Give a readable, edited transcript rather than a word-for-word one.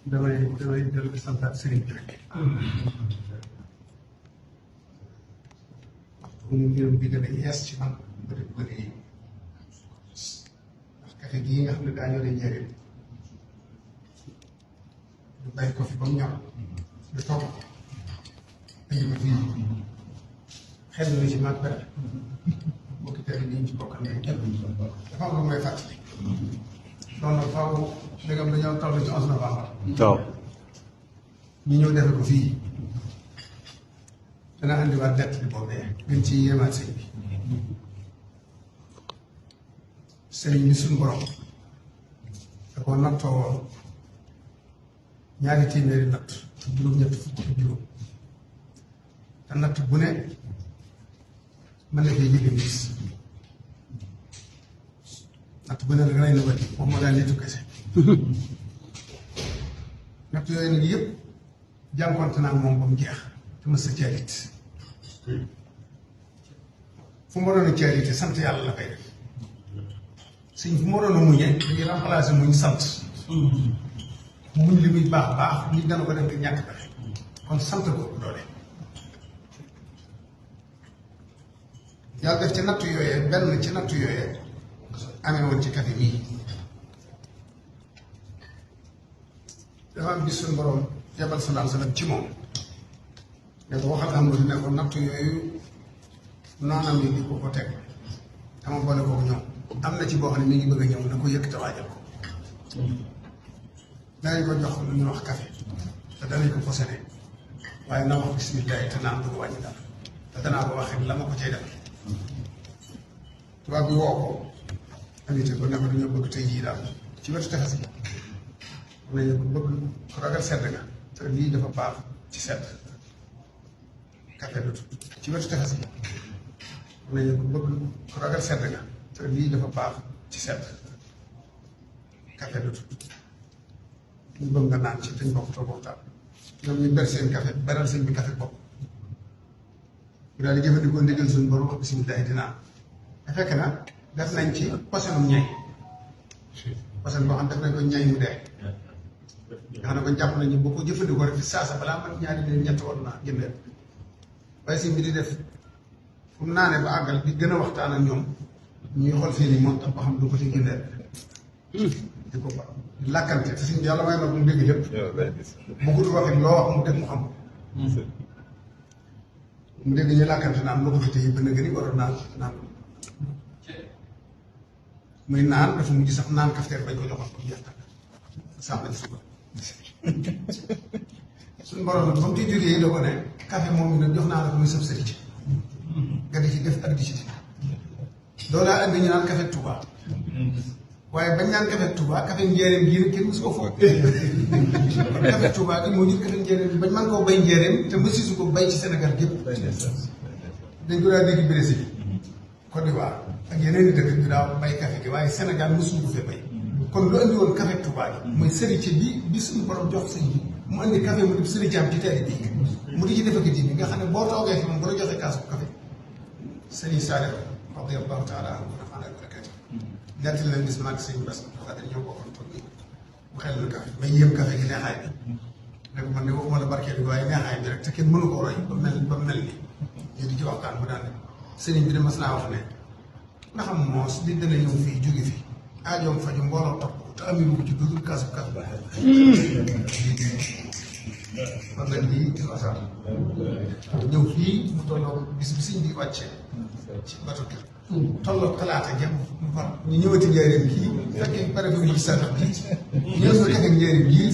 damay dellu di santaat sëriñ bi rek. bu mu mbirum bi gën a yees ci man bëri yi ndax café gii nga xam ne daa ñore njëriñ ñu bàyyi ko fi ba mu ñor ñu togg indi ko fii xel na ci mag bëri mbokki teel yi ñu ci bokkal nañ ñëpp dafa am lu may fàttali loolu nag faaw ndegam dañoo toll ci 11 novembre. waaw. ñu ñëw defe ko fii dana andiwaat dett bi boobee gën ci yéemaat sëñ bi sëriñ bi suñu borom da ko nattoo woon ñaari téeméeri natt juróom-ñett fukk ak juróom te natt bu ne mën na fee jëge mis natt bu ne rek rey na bari moom moo daan nitu kese natt yooyu nag yëpp jànkoonte naa moom ba mu jeex te mës sa caalit fu mu waroon a caalite sant yàlla la koy def sëñ fu mu waroon a muñee dañuy remplacer muñ sant muñ li muy baax baax nit dana ko def di ñàkk pexe kon sant ko doole yàlla def ci nattu yooyee benn ci nattu yooyee amee woon ci café bii dafa am bis suñu borom yabal salaam salaam ci moom ne ko waxal Amadou ne ko nattu yooyu noonam yi di ko teg dama boole kook ñoom am na ci boo xam ne mi ngi bëgg a ñëw na ko yëkk te waajal ko danañ ko jox lu ñuy wax café te danañ ko posone waaye na wax bismillah te naan du ko wàññi dara te danaa ko waxee la ma ko cay def tubaab bi woo ko invité ko ne ko dañoo bëgg tey jii daal ci wetu tefes bi nañu ko bëgg ku ragal sedd nga te lii dafa baax ci sedd café du tudd ci wetu tefes bi nañu ko bëgg ku ragal sedd nga te lii dafa baax ci sedd café du tudd ñu bëgg nga naan ci dañ bokk toog waxtaan ñoom ñu ber seen café beral seen bi café bopp ñu daal di jëfandikoo ndigal suñu borom wax bisimilah di naan te fekk na def nañ ci posenum ñay posen boo xam def nañ ko ñay mu dee nga xam ne ko jàpp nañu boo ko jëfandikoo rek fi saasa balaa man ñaari leen ñett war naa jëndee waaye si bi di def fu mu naanee ba àggal di gën a waxtaan ak ñoom ñuy xool fii nii moom tam ba xam du ko ci jëndee di ko ba làkkante te si yàlla may na bu mu dégg lépp bu gudd waxit loo wax mu dégg mu xam mu dégg ñu làkkante naan loo ko fi téye ba nga ni waroon naan muy naan dafa mujj sax naan kafteer bañ ko joxoon ko jeex tàkk sàmm si suba suñu borom nag ba mu ci jógee da ko ne café moom nag jox naa la ko muy sëb sëriñ nga di ci def ak di ci def doo laa andi ñu naan café Touba waaye bañ naan café Touba café njéeréem gii nag kenn mosu ko foog kon café Touba gi moo jur café njéeréem bi bañ mën koo bay njéeréem te mësisu ko bay ci Sénégal gépp dañ ko daa dégg Brésil Côte d'Ivoire ak yeneen i dëkk bi daaw bay café gi waaye Sénégal mosuñu ko fee bay kon lu andi woon café Touba gi mooy sëriñ bi suñu borom jox sëñ bi mu andi café mu di sëriñ am ci teel bi mu di ci def ak ji bi nga xam ne boo toogee fi moom bu la joxee kaas bu café sëriñ Saliou radiyallahu taala anhu nafa'ana bi barakatihi nettali leen bis maag sëñ Bass Xaadir ñoo bokkoon toog nii mu xel lu café may yéem café gi neexaay bi ne ko man de waxuma la barkeel bi waaye neexaay bi rek te kenn mënu ko roy ba mel ni ñu di ci waxtaan mu daal ne sëriñ bi de mas naa wax ne nga xam moos di dana ñëw fii jóge fii aajoom faju mbooloo topp te amiru ko ci dudul kaasu kaas ba kon nag lii di wasar ñëw fii mu tolloo bis bi sëñ bi wàcce ci bato bi tolloo talaata jëm mu far ñu ñëwati njëriñ kii fekkee pare fi mu sa bi ñëw sa njëriñ kii